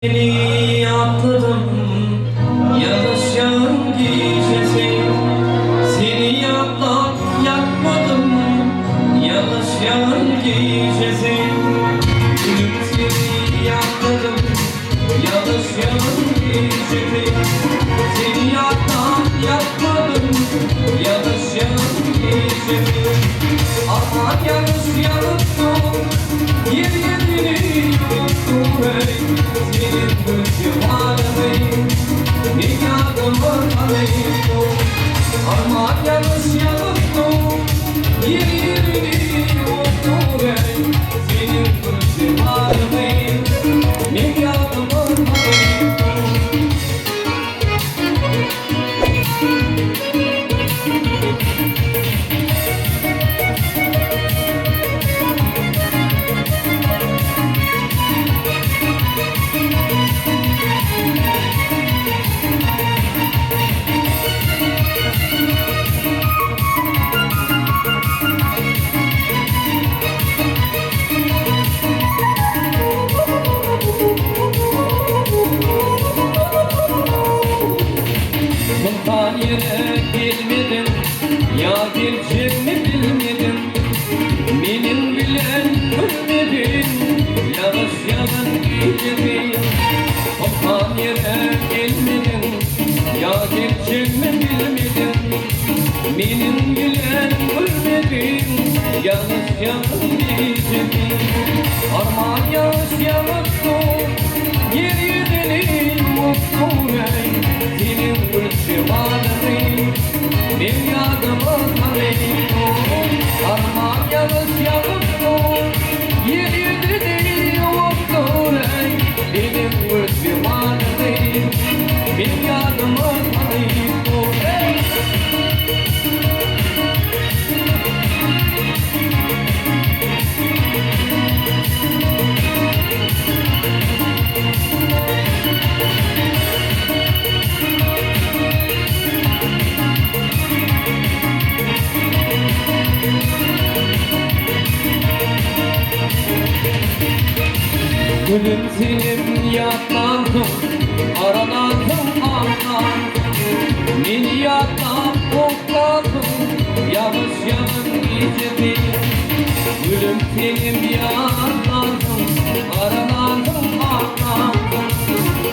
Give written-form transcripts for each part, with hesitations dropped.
Seni ýatladym ýazyşýan gijesi, Seni ýatlap ýatmadym ýazyşýan gijesi. Gülüm seni ýatladym ýazyşýan gijesi, Seni ýatlap ýatmadym ýazyşýan gijesi. Arman ýagyş ýagyp dur, ýer ýüzüni ýuwup dur eý, Seniň gül jemalyňy men ýadyma salyp dur. Arman ýagyş ýagyp dur, ýer ýüzüni ýuwup dur eý, Seniň gül jemalyňy men ýadyma salyp dur. Pynhan ýere gelmediň, ýa geljegmi bilmediň, Meniň bilen gülmediň, ýagyş ýagan gijesi. Pynhan ýere gelmediň, ýa geljegmi bilmediň, Meniň bilen gülmediň, ýagyş ýagan gijesi. Arman ýagyş ýagyp dur, ýer ýüzüni ýuwup dur, eý, Seniň gül jemalyňy men ýadyma salyp dur. Arman ýagyş ýagyp dur, ýer ýüzüni ýuwup dur, eý, Seniň gül jemalyňy men ýadyma salyp dur, eý. Gülüm senem ýatlansyň, aralansyň aňlansyň, Meni ýatlap uklansyň, ýagyş ýagan gijesi. Gülüm senem ýatlansyň, aralansyň aňlansyň,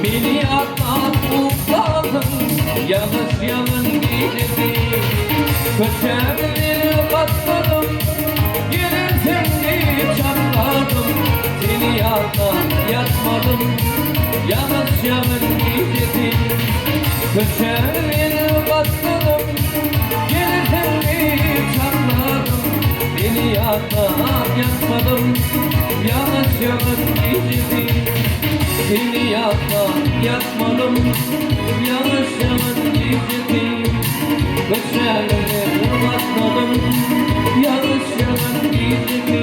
Meni ýatlap uklansyň, ýagyş ýagan gijesi. Köçäňi gatladym, gelersiň diýip çakladym, Seni ýatlap ýatmadym, ýagyş ýagan gijesi. Köçäňi gatladym, gelersiň diýip çakladym, Seni ýatlap ýatmadym, ýagyş ýagan gijesi. Seni ýatlap ýatmadym, ýagyş ýagan gijesi. Köçäňi gatladym, ýagyş ýagan gijesi.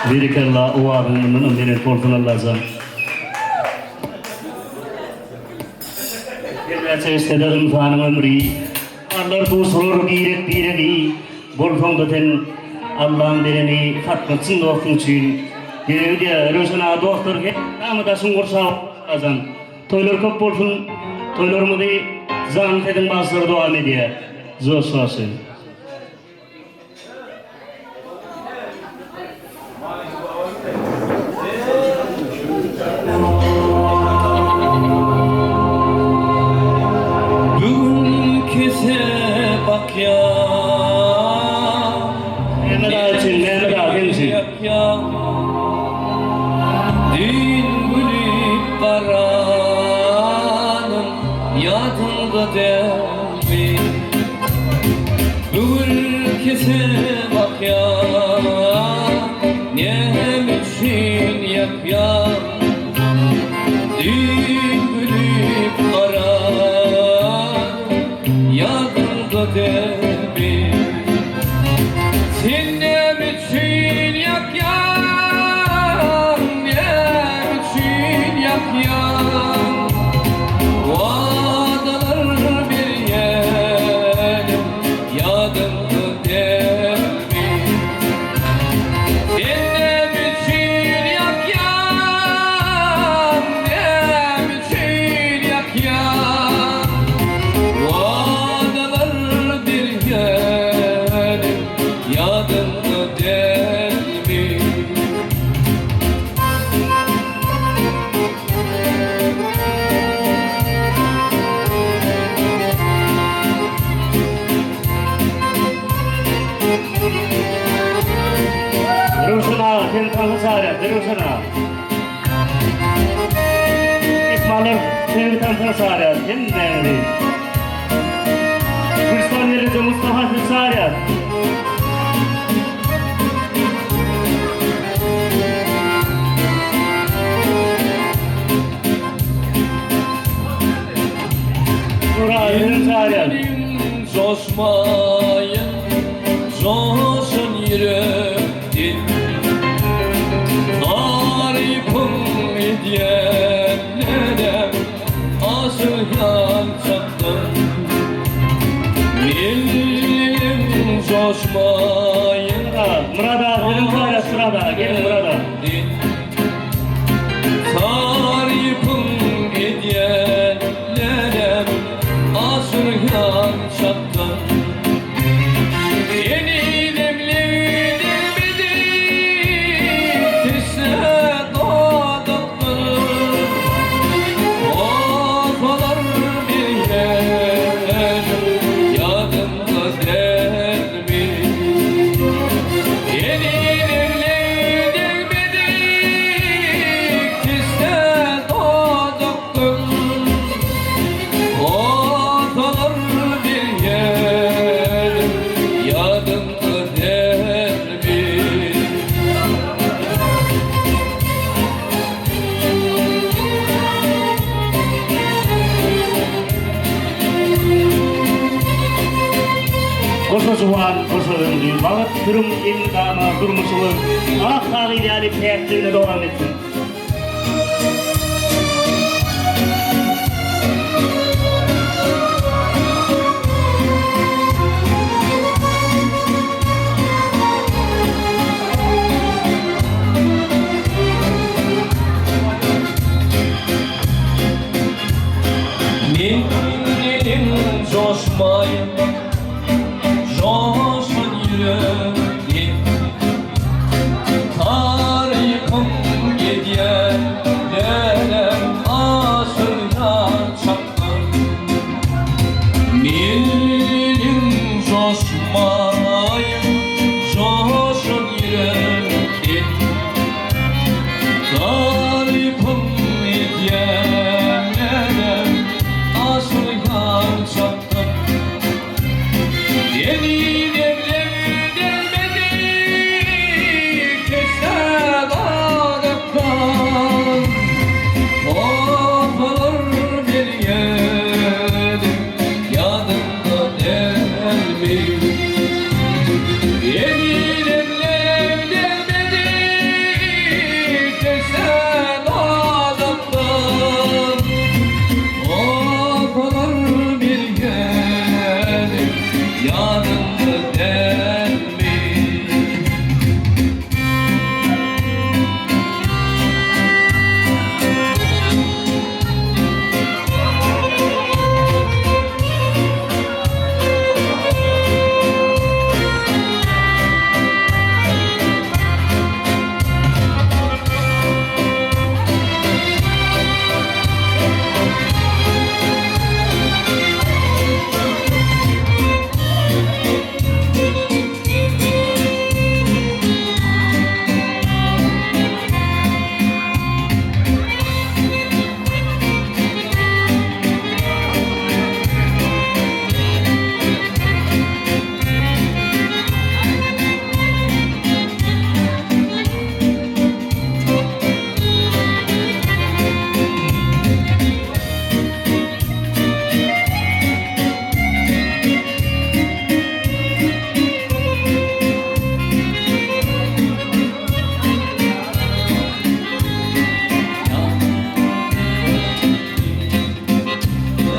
Berekella owazyň mundanam belent bolsun Allajan. Her näçe geçsede ynsanyň ömri, Arlar duşurar birek biregi, Bolsaňda sen Allaň bereni satmakçyň dostuň üçin. Geregi diýä Röwşen aga dostlar hemmäňi daşyň gurşap Allajan. Toýlar köp bolsun toýlarymyzy janly sesiň bagşylary dowam edýär. Joş bagşy. Bu gün kese bakýan, Mehmet aga üçin, Mehmet aga sen üçin. Ýakýan, Düýn gülüp garanym ýadyňda dälmi? Bu gün kese bakýan, Näme üçin ýakýan? Düýn gülüp garanym ýadyňda dälmi? Sen näme üçin ýakýaň, näme üçin ýakýaň? Wadalar berýänim ýadyňda dälmi? seni tansa çagyrýar, Röwşen aga. Myhmanlar seni tansa çagyrýar, hemmäňizi. Gülüstan gelneje Mustafa sizi çagyrýar. Elim coşmayın, coşun yüreğim. Tarifim edyenlere aşıyan çattım. Elim coşmayın. Murad aga, siziň çagyrýar, Murad aga, geliň Murad aga. Tarypyň edýänlerem aşyrýan çakdan. Henizem leýdirmedik teşne dodaklar. Olsalar bir ýer ýadyňda dälmi? Henizem leýdirmedik teşne dodaklar. Olsalar bir ýer ýadyňda dälmi? Goşa juwan, goşa ömri, bagt sürüň elmydama durmuşyňyz ak kagyz ýaly päkligine dowam etsin. Meniň joşmaýyn, joşan ýüregim. Tarypym edýänlerem aşyrýan çakdan. Meniň joşmaýyn, joşan ýüregim. Tarypym edýänlerem aşyrýan çakdan. Henizem leýdirmedik teşne dodakdan. Olsalar bir ýerim ýadyňda dälmi? Henizem leýdirmedik teşne dodakdan. Olsalar bir ýerim ýadyňda dälmi?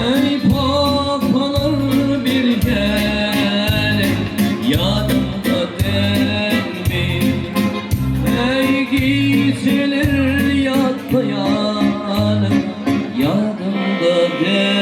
Ey papalar bir gelin ýadyňda dälmi? Ey gijeler ýatlaýanym ýadyňda dälmi?